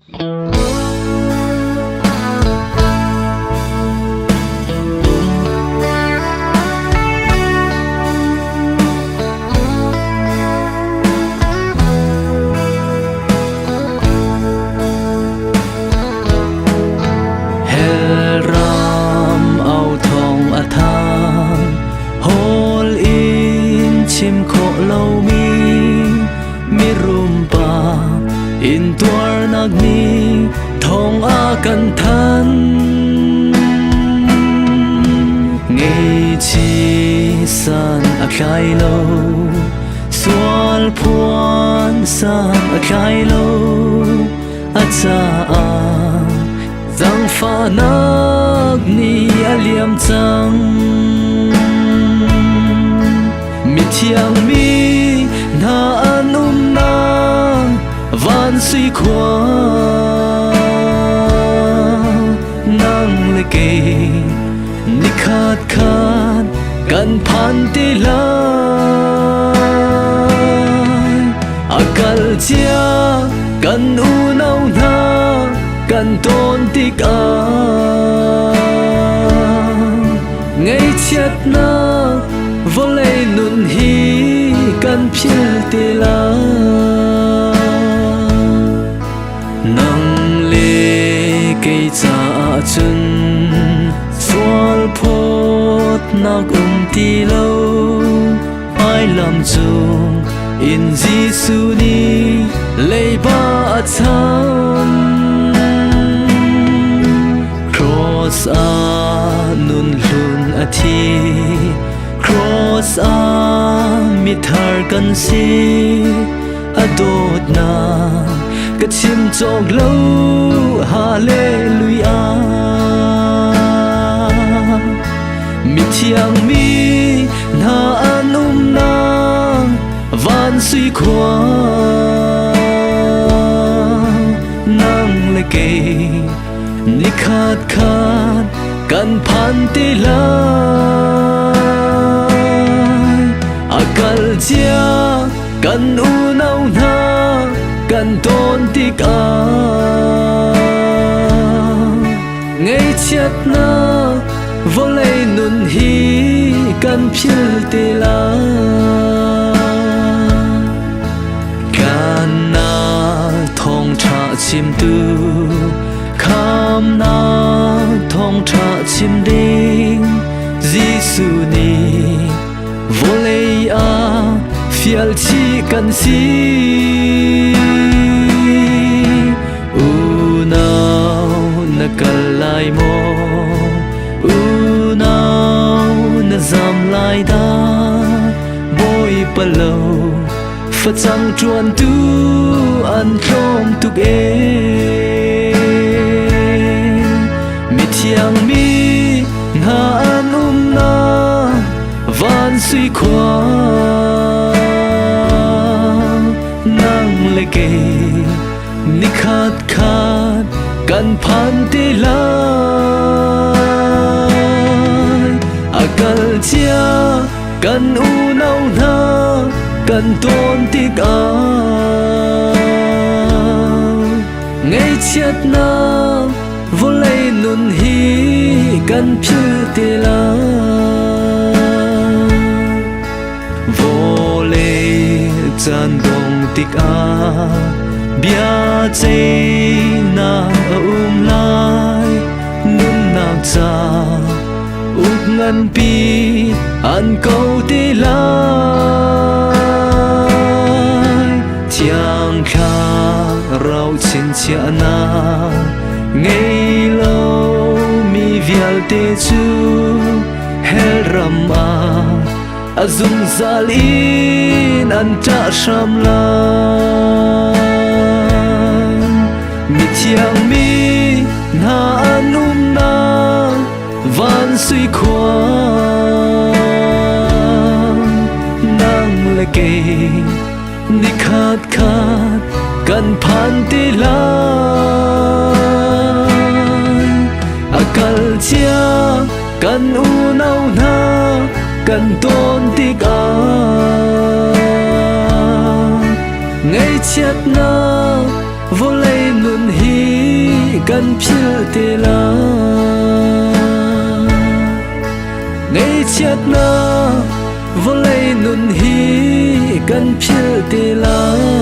Hell ram au thawng a thang, hawl in chim khawh lomi mirum pa intuarnak nih thawng a kan thanh. Ngeichi san a tlai lo, sual phuan san a tlai lo, a caah zaangfahnak nih a liam cang. Mithiang mi hna an umnak van sui khua nang le kei nikhat khat kan phan ti lai. A kal cia kan unau hna kan tawn tikah ngaihchiatnak vawlei nun hi kan philh ti lai. Nang le kei caah cun sual phawtnak um ti lo. Hmailam cung in Jesuh nih leiba a cham. Cross ah nun hlun a thi. Cross ah mithar kan si. A dawtnak ka chim cawk lo. Hallelujah. Mithiang mi hna an umnak van sui khua nang le kei nikhat khat kan phan ti lai. A kal cia kan unau hna kan tawn tikah ngaihchiatnak vawlei nun hi kan philh ti lai. Tlannak thawngṭha chimtu, khamnak thawngṭha chim ding Jesuh nih vawlei ah fial chih kan si. Unau na kal lai maw? Unau na zam lai dah? Bawipa lo facang ṭuantu an tlawm tuk ee. Mithiang mi hna an umnak van sui khua nang le kei nikhat khat kan phan ti lai. A kal cia kan unau hna kan tawn tikah ngaihchiatnak vawlei nun hi kan philh ti lai. Vawlei caan dong tikah bia ceihnak a um lai. Nunnak ca uk nganpi an ko ti lai. Thiang Thlarau chinchiahnak ngei lo mi vialte cu hell ram ah a zungzal in an ṭah hram lai. Mithiang mi hna an umnak van sui khua nang le kei nikhat khat kan phan ti lai. A kal cia kan unau hna kan tawn tikah ngaihchiatnak vawlei nun hi. kan philh te lai. Ngaihchiatnak vawlei nun hi kan philh te lai.